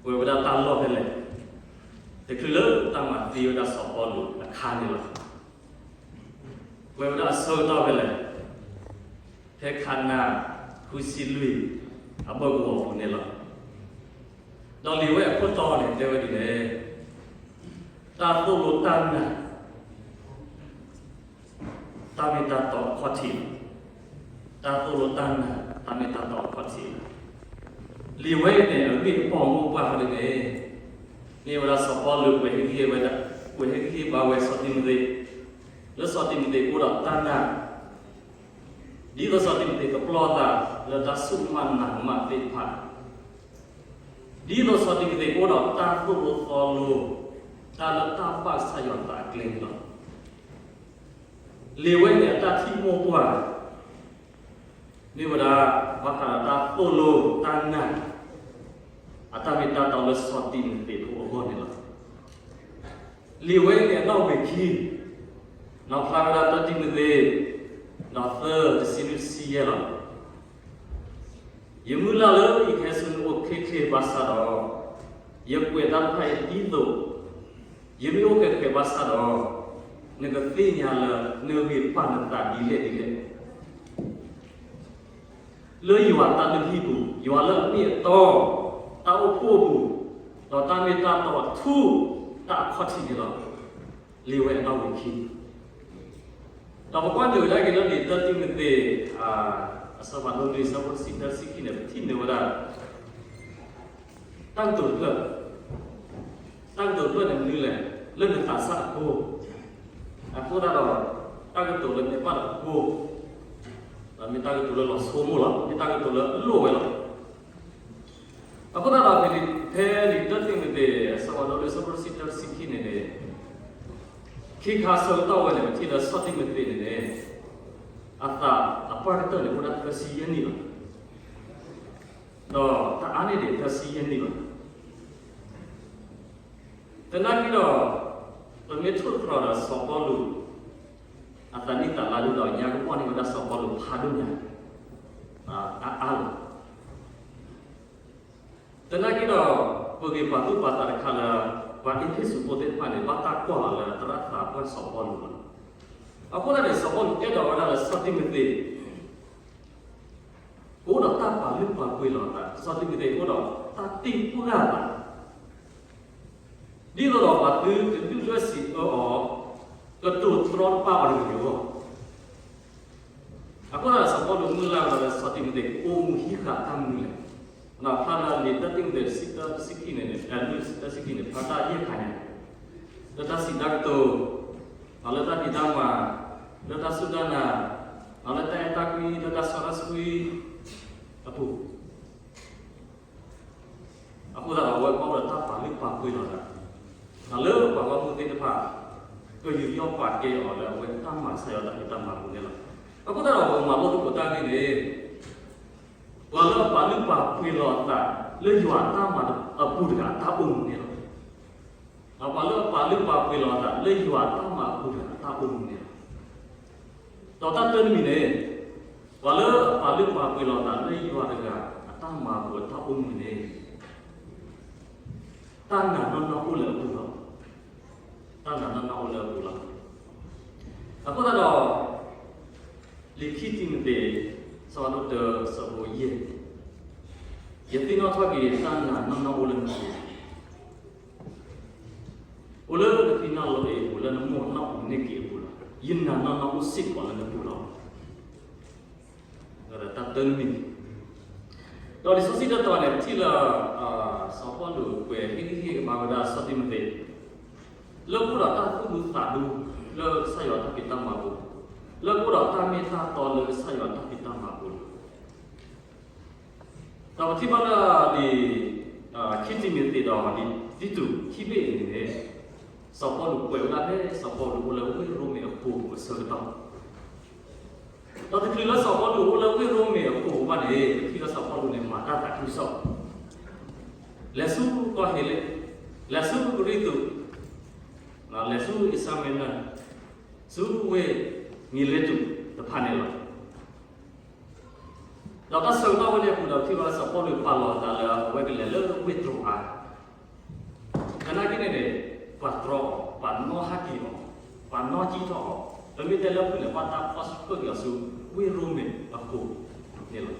ကွဲးဝဲဒၣ်တၢ်လီၢ်ဖဲလဲၣ်, တချုးလၢတၢ်မၤသံဝဲဒၣ်စီၤပီလူးအခါန့ၣ်လီၤ. ကွဲးဝဲဒၣ်အဆၢကတီၢ်ဖဲလဲၣ်, ဖဲခါနၤ ဃုဆံလွံၢ် အဘၢၣ်ကဝီၤပူၤန့ၣ်လီၤ. ဒီးလံာ်ဝဲအခိၣ်တီန့ၣ် တဲဝဲဒ်လဲၣ်, တၢ်သိၣ်လိတၢ်နာ် တၢ်မ့ၢ်တၢ်တီအခီၣ်ထံးလီၤ. တၢ်သိၣ်လိတၢ်နာ် တၢ်မ့ၢ်တၢ်တီအခီၣ်ထံးလီၤ. လံာ်ဝဲအံၤန့ၣ် အဂ့ၢ်အပီၢ်မိၢ်ပှၢ်ဝဲဒ်န့ၣ်, မ့ၢ်ဝဲဒၣ်စီၤပီလူး ကွဲးဟ့ၣ်ဂံၢ်ဟ့ၣ်ဝဲဒၣ်, ကွဲးဟ့ၣ်ဂံၢ်ဟ့ၣ်ဘါဝဲစီၤတံၤမသ့း, လၢစီၤတံၤမသ့းကအိၣ်ဒီးတၢ်နာ်, ဒ်သိးစီၤတံၤမသ့းကပျီၢ်သးလၢတၢ်ဆူၣ်မးနးမးသ့ၣ်တဖၣ်, ဒ်သိးစီၤတံၤမသ့းကအိၣ်ဒီးတၢ်သိၣ်လိသီလိ, တၢ်လၢတၢ်ဘၣ်ကစၢ်ယွၤသးအကျဲန့ၣ်လီၤ. လံာ်ဝဲန့ၣ်အတၢ်ထံၣ်မိၢ်ပှၢ် မ့ၢ်ဝဲဒၣ် ဘၣ်ဃးဒီးတၢ်သိၣ်လိတၢ်နာ် အတၢ်မ့ၢ်တၢ်တီလၢစီၤတံၤမသ့းဖိအဂီၢ်န့ၣ်လီၤ. လံာ်ဝဲန့ၣ်အနီၣ်ဝံာ်ခံ, နီၣ်ဖျါဝဲဒၣ်တၢတံၤမသ့း ဒီးသၢ တဆံနွံတဆံယဲၢ်လီၤ. ယမုၢ်လၢ်လၢယကဟဲဆူနအိၣ်ချ့ချ့ဘၣ်ဆၣ်ဒီး, ယကွဲးတၢ်တဖၣ်အံၤဒ်သိး ယမ့ၢ်အိၣ်ဃဲးဃဲးဘၣ်ဆၣ်ဒီး, နကသ့ၣ်ညါလၢနဂံၢ်ပၢ်နသးဒ်လဲၣ်ဒ်လဲၣ် လၢယွၤတၢ်လုၢ်ဟံၣ်ပူၤ, ယွၤလၢအမ့ၢ်အတီ, တၢ်အိၣ်ဖှိၣ်အပူၤ, ဒီးတၢ်မ့ၢ်တၢ်တီအထူ, တၢ်အခီၣ်ထံးန့ၣ်လီၤ. လံာ်ဝဲအနီၣ်ဝံာ်ခံ, ဒီးပကွၢ်နုာ်ဝဲဒၣ်က့ၤလၢလံာ်တၢတံၤမသ့း အဆၢဖးဒိၣ်လွံၢ် အဆၢဖိတဆံတၢ တဆံခံန့ၣ် ပထံၣ်န့ၢ်ဝဲဒၣ် တၢ်ကတိၤတဖျၢၣ်, တၢ်ကတိၤတဖျၢၣ်န့ၣ်မနုၤလဲၣ်, လၢနသးစၢ်အဃိ, အဃိသတးဒီး တၢ်ကတိၤလၢနဘၣ်တဖၣ်အဃိ, မ့ၢ်တၢ်ကတိၤလၢလီၤဆိကမိၣ်လီၤ, မ့ၢ်တၢ်ကတိၤလၢအလိၣ်ဝဲလီၤ. အဃိသတးဒီး ဖဲလံာ်တၢတံၤမသ့း အဆၢဖးဒိၣ်လွံၢ် အဆၢဖိတဆံတၢ တဆံခံန့ၣ်န့ၣ်, ခံခါဆၢကတီၢ်ဝဲန့ၣ် ပထံၣ်လၢစီၤတံၤမသ့းန့ၣ်န့ၣ်, အသးအပှၢ်ကတၢၢ်န့ၣ်အိၣ်ဒၣ်သၢဆံယဲၢ်နံၣ်လီၤ. ဒီးတအါန့ၢ်ဒံးသၢဆံယဲၢ်နံၣ်လီၤ. သနာ်က့ဒီး, ပမ့ၢ်ထိၣ်သတြီၤဒီးစီၤပီလူး အသးနံၣ်သးလါဒ်ဒီး ညါကကွၢ်န့ၢ်ဝဲဒၣ်စီၤပီလူးဖးဒိၣ်ညါ အါအါလီၤ. သနာ်က့ဒီး, ပဂ့ၤပှၤသူၣ်ပှၤသးတခါလၢ ပှၤအ့းဖ့းစူးဖိသ့ၣ်တဖၣ်န့ၣ် ဘၣ်တၢ်ကွၢ်လီၤလၢသရၣ်သးပှၢ်စီၤပီလူးလီၤ. အဃိသတးန့ၣ် စီၤပီလူးအဲၣ်ဒိးဝဲဒၣ်လၢစီၤတံၤမသ့း ကအိၣ်ဒီးတၢ်ပာ်လုၢ်ပာ်ပှ့ၤလီၤအသး, စီၤတံၤမသ့းကအိၣ်ဒီးတၢ်တ့ပှၢ်အသး, ဒ်သိးဒီးပှၤသုတဒုၣ်ဒွဲၣ်စံးအၢအီၤ, ကတိၤတြီတပါအီၤတဂ့ၤအဂီၢ်. အဃိသတးဒီးစီၤပီလူးမုၢ်လၢ်ဝဲဒၣ်လၢစီၤတံၤမသ့းကအိၣ်မူဟံးဃာ်တၢ်မနုၤလဲၣ်, ဖျါလၢလံာ်တၢတံၤမသ့းတဆံတၢ တဆံခံန့ၣ်န့ၣ်, တဆံခံန့ၣ် ဖျါတၢ်ယဲၢ်ခါညါ, လၢတၢ်စံးတၢ်ကတိၤ, လၢတၢ်ဖံးတၢ်မၤ, လၢတၢ်စူၢ်တၢ်နာ်, လၢတၢ်အဲၣ်တၢ်ကွံ, လၢတၢ်စီတၢ်ဆှံအပူၤ အဃိသတးဒီးအဝဲဘၣ်အိၣ်ဒီးတၢ်ပာ်လုၢ်ပာ်ပှ့ၤလီၤသး, လၢပှၤဂီၢ်မုၢ်သ့ၣ်တဖၣ် ကယူးယီၣ်ပာ်ကဲအီၤလၢအဝဲတၢ်မၤကစၢ်ယွၤတၢ်ဖံးတၢ်မၤပူၤန့ၣ်လီၤ. အဃိသတးဒီးပမၤလိသကိးတၢ်ဂ့ၢ်န့ၣ်, ပှၤလၢအပာ်လုၢ်ပာ်ပှ့ၤလီၤအသး လၢယွၤအတၢ်မၤအပူၤတဂၤအတၢ်အိၣ်မူန့ၣ်လီၤ. ပှၤလၢအပာ်လုၢ်ပာ်ပှ့ၤလီၤအသး လၢယွၤအတၢ်မၤအပူၤတဂၤအတၢ်အိၣ်မူန့ၣ်လီၤ. ဒီးတၢ်တၢတမံၤန့ၣ်, ပှၤလၢအပာ်လုၢ်ပာ်ပှ့ၤလီၤအသးလၢယွၤတဂၤအတၢ်မၤအပူၤအတၢ်အိၣ်မူန့ၣ်, တၢ်နာ်နီၢ်နီၢ်အိၣ်လၢအပူၤလီၤ. တၢ်နာ်နီၢ်နီၢ်အိၣ်လၢအပူၤလီၤ. အဃိသတးဒီး, လံာ်ခံတံၤမသ့း အဆၢဖးဒိၣ်တၢ အဆၢဖိယဲၢ်, ယသ့ၣ်နီၣ်ထီၣ်က့ၤ တၢ်နာ်နီၢ်နီၢ်အိၣ်လၢနပူၤ အိၣ်လၢနဖံနၢ်လိၤအပူၤ လၢနမိၢ်နၢ်အိၣ်န့ၢ်က့ၤအပူၤလီၤ. ယနာ်နီၢ်နီၢ်အိၣ်စ့ၢ်ကီးလၢနပူၤလီၤ. တၢ်တၢတမံၤ, ဒီးလံာ်စီဆှံတတီၤန့ၣ် ပထံၣ်လၢ စီၤပီလူးကွဲးဟ့ၣ်ဂံၢ်ဟ့ၣ်ဘါဝဲဒၣ်စီၤတံၤမသ့း လၢကအိၣ်ဒီးတၢ်သူၣ်ဒူသးဒူ လၢကစၢ်ယွၤတၢ်ဖံးတၢ်မၤအပူၤ, လၢကအိၣ်ဒီးတၢ်မ့ၢ်တၢ်တီလၢကစၢ်ယွၤတၢ်ဖံးတၢ်မၤအပူၤလီၤ. ဒီးပထံၣ်ဘၣ်လၢလံာ် ခံတံၤမသ့းဒီးလံာ်တံတူးခံဘ့ၣ်အံၤန့ၣ်န့ၣ်, စီၤပီလူးကွဲးဝဲဒၣ်ဖဲစီၤပီလူးအိၣ်လၢဝ့ၢ်ရိမ့ၤအပူၤအဆၢကတီၢ်, ဒီးတချုးလၢစီၤပီလူးအိၣ်လၢဝ့ၢ်ရိမ့ၤအပူၤဘၣ်န့ၣ် ပထံၣ်လၢစီၤပီလူးန့ၣ် မၤတၢ်သးခုကစီၣ်, လဲၤဆူကီၢ်ဟ့းလ့ၣ်, လဲၤဆူကရံၣ်သူး, လဲၤဆူအံၣ်စၣ်မံနၢ်, ဆူဝ့ၢ်မံၤလ့တူးတဖၣ်န့ၣ်လီၤ. ဒီးတၢ်ဆၢကတီၢ်ဝဲန့ၣ်အပူၤဒီး ပထံၣ်ဘၣ်လၢစီၤပီလူးပာ်လီၤအသးလၢအဝဲကလဲၤလၢဝ့ၢ်တြိၤအါ သနာ်က့န့ၣ်န့ၣ် ပှၤတြီအီၤ, ပှၤနီၣ်ဟးက့ၤအီၤ, ပှၤနီၣ်ကံၣ်ထီၣ်အီၤ, ပမ့ၢ်တဲလၢဖုၣ်န့ၣ် ဘၣ်တၢ်ဖီၣ်ဆှၢက့ၤအီၤဆူ ဝ့ၢ်ရိမ့ၤအဃိန့ၣ်လီၤ.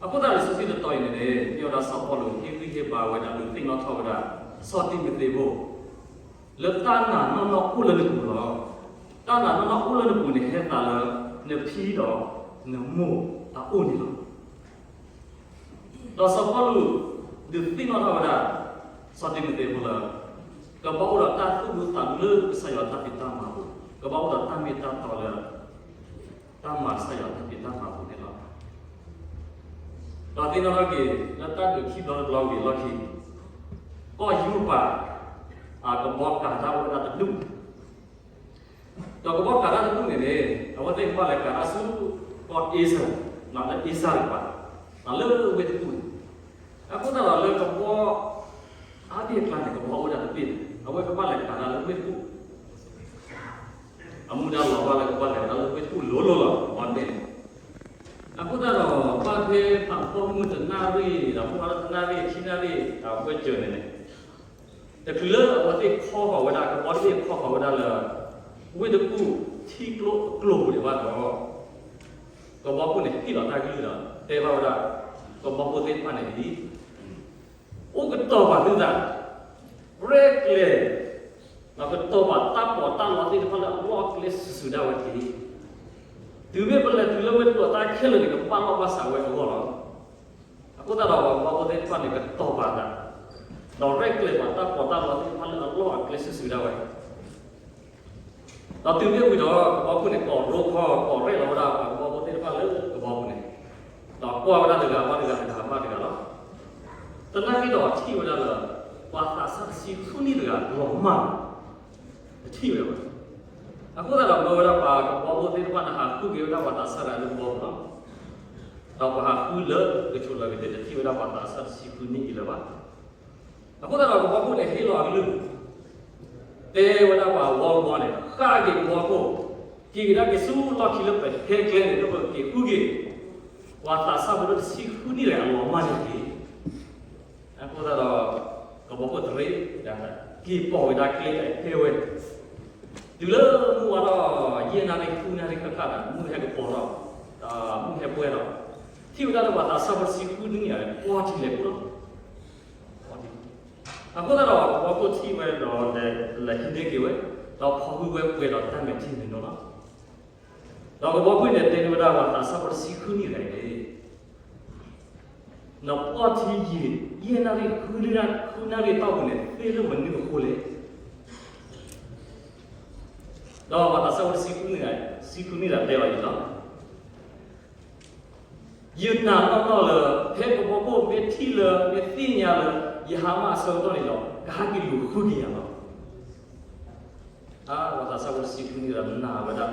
အဃိသတးလၢလံာ်စီဆှံတတီၤအံၤန့ၣ်န့ၣ် မ့ၢ်ဝဲဒၣ်စီၤပီလူးဟ့ၣ်ဂံၢ်ဟ့ၣ်ဘါဝဲဒၣ် ဒုးသ့ၣ်နီၣ်ထီၣ်ဝဲဒၣ် စီၤတံၤမသ့းဖိ လၢတၢ်နာ်နီၢ်နီၢ်အိၣ်လၢနပူၤလီၤ. တၢ်နာ်နီၢ်နီၢ်အိၣ်လၢနပူၤန့ၣ် ဟဲသးလၢနဖံဒီးနမိၢ်အအိၣ်န့ၣ်လီၤ. ဒီးစီၤပီလူး ဒုးသ့ၣ်နီၣ်ထီၣ်ဝဲဒၣ် စီၤတံၤမသ့းဖိလၢ ကဘၣ်အိၣ်ဒီးတၢ်သူၣ်ဒူသးဒူလၢကစၢ်ယွၤတၢ်ဖံးတၢ်မၤအပူၤ, ကဘၣ်အိၣ်ဒီးတၢ်မ့ၢ်တၢ်တီလၢ တၢ်မၤကစၢ်ယွၤတၢ်ဖံးတၢ်မၤအပူၤန့ၣ်လီၤ. ဒီးသ့ၣ်နီၣ်ထီၣ်က့ၤ လၢတၢ်ဒုးခံဘျီတဘျီဝံၤအလီၢ်ခံ ကီၢ်ယူဒၤပၤ အကဘီကၤတၢ်အိၣ်ဝဲဒၣ်တဒူၣ်, ဒီးကဘီကၤတၢ်တဒူၣ်န့ၣ်န့ၣ် အဝဲသ့ၣ်ကဘၣ်လဲၤကၤတၢ်ဆူ ကီၢ်အ့စၢၣ်, လၢအ့စၢၣ်တကပၤ, လၢဝ့ၢ်တကူၣ်န့ၣ်, အဃိသတးဒီးလၢကဘီ အါဘ့ၣ်အကျါန့ၣ် ကဘီအိၣ်ဝဲဒၣ်တဘ့ၣ်န့ၣ် အဝဲကဘၣ်လဲၤကၤတၢ်လၢဝ့ၢ်တကူၣ်, အမူဒါလီၤဘၣ်လၢကဘၣ်လဲၤကၤတၢ်လၢဝ့ၢ်တကူၣ်လိၤလိၤလီၤ ကဘီန့ၣ်, အဃိသတးဒီး ဘၣ်ဖဲဖးဖီမုၢ်တနၣ်ရံၣ် ဒီးမုၢ်ဝါထီၣ်တနၣ်ရံၣ် ခံနၣ်ရံၣ် အဝဲစၢၤန့ၣ်န့ၣ် တချုးလၢအဝဲသ့ၣ်ခီဃီၤဝဲဒၣ် ကဘီသ့ၣ်ခီဃီၤဝဲဒၣ်လၢ ဝ့ၢ်တကူၣ်ထံကျိအကျိၤပူၤဒံးဘၣ်ဒီး ကဘီဖိန့ၣ်ဟ့ၣ်လီၤတၢ်ကလုၢ်ဒီး တဲဘၣ်ဝဲဒၣ် ကဘီဖိသ့ၣ်တဖၣ်န့ၣ်ဒ်အံၤ, အိၣ်ကတီၤပာ်သုသး ရဲၣ်ကျဲၤ ဒီးကတီၤပာ်တၢ်ပီးတၢ်လီသ့ၣ်တဖၣ်လၢအလီၢ်အကျဲစုာ်စုာ်ဒၣ်ဝဲတက့ၢ်. တုၤမ့ၢ်ပလဲၤတုၤလၢဝ့ၢ်တကူၣ်အတၢ်ခဲလၢာ်န့ၣ် ကဘၣ်လီၢ်ဘၣ်စးဝဲအဂီၢ်လီၤ. အဃိသတးဒီးပှၤကဘီဖိသ့ၣ်တဖၣ်န့ၣ် ကတီၤပာ်သး ဒီးရဲၣ်ကျဲၤပာ်တၢ်ပီးတၢ်လီသ့ၣ်တဖၣ်လၢအလီၢ်အကျဲစုာ်စုာ်ဒၣ်ဝဲ ဒီးတုၤမ့ၢ်ဝံၤဒီး ကဘီဖိန့ၣ် ကိးရိခီ ကိးရဲၣ်လီၤဝဲဒၣ်ပှၤကဘီဖိသ့ၣ်တဖၣ်လၢကဘီပူၤန့ၣ်, ဒီးကွၢ်ဝဲဒၣ်တဂၤဘၣ်တဂၤ တဂၤဘၣ်တဂၤလီၤ. သနာ်က့ဒီးထံၣ်ဝဲဒၣ်လၢ ပှၤသးစၢ်တဆံဃုနံၣ်တဂၤလီၤမၢ်လီၤ. တထံၣ်ဝဲဘၣ်. အဃိသတးဒီးမၢဝဲဒၣ်ပှၤကဘီဖိသ့ၣ်တဖၣ်န့ၣ် ဟးဃုက့ၤဝဲဒၣ်ပှၤသးစၢ်တဂၤလၢကဘီပူၤလီၤ. ဒီးပှၤဟးဃုလၢကဆိးလၢကဒဲး တထံၣ်ဝဲဒၣ်ပှၤသးစၢ်တဆံဃုနံၣ်အံၤလၢၤဘၣ်. အဃိသတးဒီးကဘီဖိန့ၣ် ဟ့ၣ်လီၤအကလုၢ် တဲဝဲဒၣ်ပှၤဝီကဘီန့ၣ် ဃၣ်က့ၤကဘီဖိ, က့ၤကဒါက့ၤဆူလီၢ်ခံလၢပဟဲကျဲန့ၣ် လၢပက့ၤဃုက့ၤ ပှၤသးစၢ်ဖိလၢတဆံဃုနံၣ်တဂၤအလီၤမၢ်န့ၣ်တက့ၢ်. အဃိသတးဒီး ကဘီဖိတရ့ဒၣ် က့ၤပိာ်ဝဲဒၣ်ကျဲဟဲဝဲ, တုၤလၢမုၢ်ဝါထီၣ် ယဲၢ်နၣ်ရံၣ်ဃုနၣ်ရံၣ်ဃၣ်ဃၣ်ဒီး မုၢ်ဟဲကပီၤထီၣ်, မုၢ်ဟဲပှဲၤထီၣ်, ထံၣ်ဝဲဒၣ်လၢပှၤသးစၢ်ဖိတဆံဃုနံၣ်န့ၣ် ပှီၢ်ထံလဲၤကိၣ်လီၤ. အဃိသတးဒီး ကဘီဖိထံၣ်ဝဲဒီး လဲၤဟံးန့ၢ်က့ၤဝဲ, ဒီးဖီၣ်ဟုၣ်ဝဲပှဲၤဒီးတၢ်မဲာ်ထံမဲာ်နိလီၤ. ဒီးကဘီဖိန့ၣ်တဲန့ၢ်ဝဲဒၣ်ပှၤသးစၢ်ဖိတဆံဃုနံၣ်တဂၤန့ၣ် နပှီၢ်ထံယံာ် ယဲၢ်နၣ်ရံၣ် ဃုနၣ်ရံၣ်တီၢ်ပူၤန့ၣ် သ့လၢမနုၤအဃိလဲၣ်. ဒီးပှၤသးစၢ်ဖိတဆံဃုနံၣ်တဂၤ ဆံဃုနံၣ်တဂၤတဲလီၤအံၤလီၤ. ယနာ်နီၢ်နီၢ်လၢ ဖဲကဘီဖိမ့ၢ်ထံၣ်လၢ မ့ၢ်သ့ၣ်ညါလၢ ယဟါမၢ်အဆၢကတီၢ်န့ၣ်ဒီး ကဟဲက့ၤလူၤဃုက့ၤယၤလီၤ. ပှၤသးစၢ်ဖိတဆံဃုနံၣ်ဒီးနာ်ဝဲဒၣ်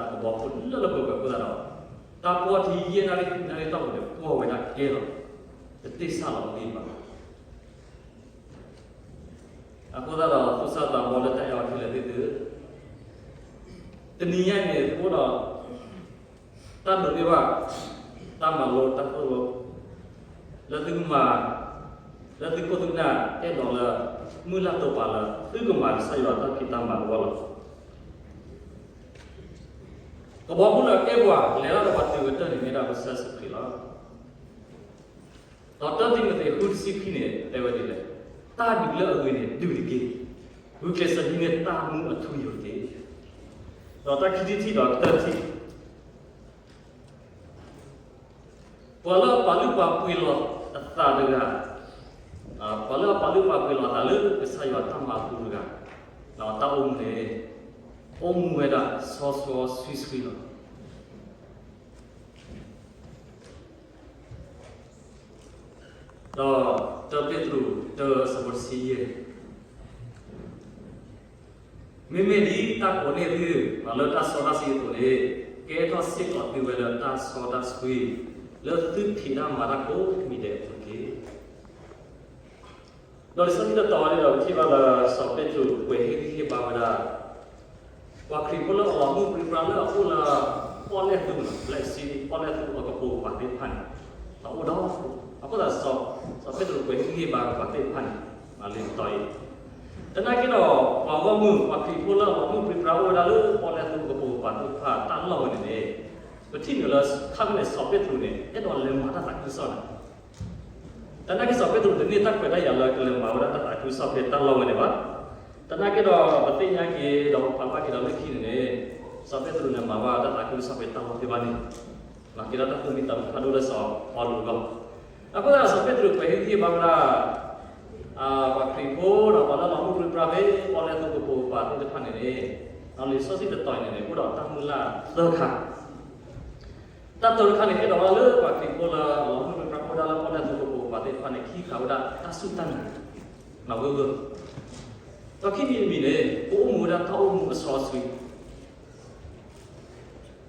ကဘီဖိလၢလၢပှဲၤပှဲၤအဃိသတးဒီး တၢ်ပှီၢ်ထံယဲၢ်နၣ်ရံၣ် ဃုနၣ်ရံၣ်တီၢ်ပူၤန့ၣ် ပှီၢ်ဝဲဒၣ်ကဲလီၤ. တတ့ၢ်ဆၣ်လီၤအဂ့ၢ်ဘၣ်. အဃိသတးဒီး သူၣ်စၢ်သးဘီလၢတၢ်အဲၣ်အီၤခဲလၢာ်သ့ၣ်သုဧၢ, တနံၤညါအံၤန့ၣ် သုအိၣ်ဒီး တၢ်ဒိးန့ၢ်ဘၣ် တၢ်မၤလိတၢ်သိၣ်လိ လၢသုကမၤ လၢသုခိၣ်သုနၢ်အဲၣ်ဒိးလၢ မုၢ်လၢ်တိာ်ပာ်လၢ သုကမၤကစၢ်ယွၤတၢ်ဖံးတၢ်မၤအဂီၢ်လီၤ. ကဘီဖိလၢအကဲပှၤ လဲၤတၢ်ဒီးပှၤတုၤကတၢၢ်န့ၣ် မ့ၢ်ဒၣ်ကစၢ်ယ့ၣ်ၡူးခရံာ်လီၤ. ဒီးတၢတံၤမသ့း ဃုတဆံခံန့ၣ် တဲဝဲဒ်လဲၣ်, တၢ်ဒုးလၢအဂ့ၤန့ၣ် ဒုးတက့ၢ်. ဂုာ်ကျဲးစၢးဟံးန့ၢ်တၢ်မူအထူအယိာ်တက့ၢ်. ဒီးတၢ်ခံထံၣ်ထံၣ်ဒီးတၢထံၣ် ပှၤလၢအပာ်လုၢ်ပာ်ပှ့ၤလီၤအသးတဂၤ, ပှၤလၢအပာ်လုၢ်ပာ်ပှ့ၤလီၤအသးလၢကစၢ်ယွၤတၢ်မၤအပူၤတဂၤ, ဒီးတၢ်အိၣ်မူန့ၣ် အိၣ်မူဝဲဒၣ်စီစီဆှံဆှံလီၤ. ဒီးတၢပ့းတရူး တၢအဆၢဖိတဆံယဲၢ်, မ့မ့ၢ်ဒ်တၢ်ကိးန့ၢ်သု လၢတၢ်စီတၢ်ဆှံအသိးန့ၣ်, ကဲထီၣ်စ့ၢ်ကီးသုဝဲလၢတၢ်စီတၢ်ဆှံ လၢသုဖံးတၢ်မၤတၢ်ကိးမံၤဒဲးအပူၤတက့ၢ်. ဒီးလံာ်စီဆှံတတီၤန့ၣ်ဒီး ပထံၣ်ဘၣ်လၢစီၤပ့းတရူးကွဲးဟ့ၣ်ဂံၢ်ဟ့ၣ်ဘါဝဲဒၣ် ပှၤခရံာ်ဖိလၢအလီၤမုၢ်ပြံပြါလၢအအိၣ်လၢ ပီၣ်လဲၣ်သူ Black Sea ပီၣ်လဲၣ်သူအကပိာ်ကပၤသ့ၣ်တဖၣ်န့ၣ်, ဒီးအိၣ်ဒီး အဃိသတး စီၤပ့းတရူးကွဲးဟ့ၣ်ဂံၢ်ဟ့ၣ်ဘါပှၤသ့ၣ်တဖၣ်န့ၣ် လံာ်တတီၤအံၤ, သနာ်က့ဒီး ပှၤဂီၢ်မုၢ် ပှၤခရံာ်ဖိလၢအလီၤမုၢ်ပြံပြါအိၣ်ဝဲဒၣ်လၢပီၣ်လဲၣ်သိကပိာ်ကပၤသ့ၣ်တဖၣ်တၢ်လီၢ်ဝဲန့ၣ်န့ၣ်, ပထံၣ်န့ၣ်လၢ ခါဖဲန့ၣ် စီၤပ့းတရူးန့ၣ် အဲၣ်ဒိးလဲၤမၤတၢ်သးခုကစီၣ်န့ၣ်, သနာ်က့စီၤပ့းတရူးတန့ၢ်တၢ်ခွဲးတၢ်ယာ်လၢကလဲၤမၤဝဲဒၣ်တၢ်သးခုကစီၣ်ဖဲတၢ်လီၢ်ဝဲန့ၣ်ဘၣ်. သနာ်က့ဒီး ပသ့ၣ်ညါက့ၤဒီး ပဖးဘၣ်က့ၤဒီးလၢခံန့ၣ်န့ၣ်, စီၤပ့းတရူးန့ၣ်မၤဝဲဒၣ်တၢ်သးခုကစီၣ်ဖဲတၢ်လီၢ်သ့ၣ်တဖၣ်န့ၣ်, မၤက့ၤဒီးတၢ်သူၣ်မံသးမုာ်ဖးဒိၣ်လၢစီၤပီလူးအဂီၢ်. အဃိသတးဒီး စီၤပ့းတရူးကွဲးဟ့ၣ်ဂံၢ်ဟ့ၣ်ဘါဝဲဒၣ် ပှၤခရံာ်ဖိဒီးပှၤလၢအလီၤမုၢ်ပြံပြါဖဲပီၣ်လဲၣ်သိကပိာ်ကပၤသ့ၣ်တဖၣ်န့ၣ်န့ၣ်, လံာ်စီဆှံတတီၤအံၤန့ၣ်န့ၣ် အိၣ်ဒီးတၢ်မုၢ်လၢ်သၢခါ. တၢ်တၢတခါန့ၣ် အဲၣ်ဒိးဝဲဒၣ်လၢပှၤခရံာ်ဖိလၢအလီၤမုၢ်ပြံပြါအိၣ်ဝဲဒၣ်လၢပီၣ်လဲၣ်သိကပိာ်ကပၤသ့ၣ်တဖၣ်န့ၣ် ဟံးဃာ်ဝဲဒၣ်တၢ်စူၢ်တၢ်နာ် မၤဂၢၢ်ဂၢၢ်, ဒီးခံမံၤတမံၤန့ၣ် ကအိၣ်မူဝဲဒၣ်တၢ်အိၣ်မူအစီအဆှံ, ဒီး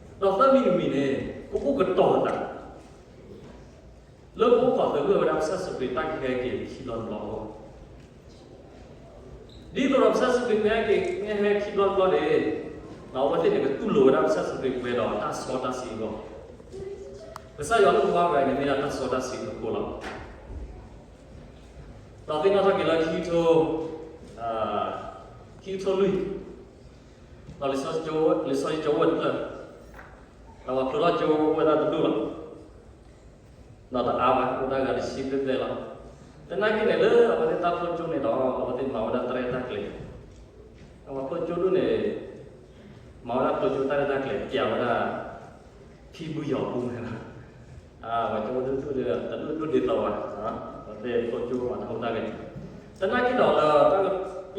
သၢမံၤတမံၤန့ၣ် ကအိၣ်ကတီၤအသး လၢကအိၣ်ခိးသဂၢၢ်ဝဲဒၣ်ကစၢ်ယ့ၣ်ၡူးခရံာ်တၢ်ကဟဲက့ၤခံဘျီတဘျီအဂီၢ်. ဒ်သိးဒီးကစၢ်ယ့ၣ်ၡူးခရံာ်မ့ၢ်ဟဲက့ၤ မ့ၢ်ဟဲခံဘျီတဘျီန့ၣ်, ဒီးအဝဲသ့ၣ်န့ၣ်ကတူၢ်လိာ်ဝဲဒၣ်ကစၢ်ယ့ၣ်ၡူးခရံာ်ပှဲၤဒီးတၢ်စီတၢ်ဆှံအဂီၢ်. ကစၢ်ယွၤလၢပဘါဝဲန့ၣ်မ့ၢ်ဒၣ်တၢ်စီတၢ်ဆှံအဃိလီၤ. ဒီးသ့ၣ်နီၣ်ထီၣ်က့ၤလၢခံကထိ, ခံကထိလွံၢ်, ဒီးလံာ်စီဆှံကၠိအိၣ်ဝဲတဖျၢၣ်, ဒီးပှၤဖျိထီၣ်ကၠိအိၣ်ဝဲဒၣ်တဒူၣ်လီၤ. ဒီးတအါဘၣ် အိၣ်ဒၣ်ဂၤတဆံဘျဲၣ်ဘျဲၣ်လီၤ. သနာ်က့န့ၣ် လၢအဝဲသ့ၣ်တၢ်ဖျိကၠိန့ၣ်ဒီး အဝဲသ့ၣ်မၤဝဲဒၣ်တၢ်ရဲၣ်တၢ်ကျဲၤ, ဒီးပှၤဖျိကၠိဒူၣ်န့ၣ် မၤဝဲဒၣ်ဖျိကၠိတၢ်ရဲၣ်တၢ်ကျဲၤ ပျးဝဲဒၣ် ထံဘူယီၤပူၤန့ၣ်လီၤ. ပှၤကၠိဖိဒူၣ်ဒူၣ်ဒီး တဒူၣ်ဒူၣ်ဒ်သိးဘၣ်, အဝဲသ့ၣ်ဖျိကၠိမၤတၢ်ဟူးတၢ်ဂဲၤ, သနာ်က့ဒီးလၢတၢ်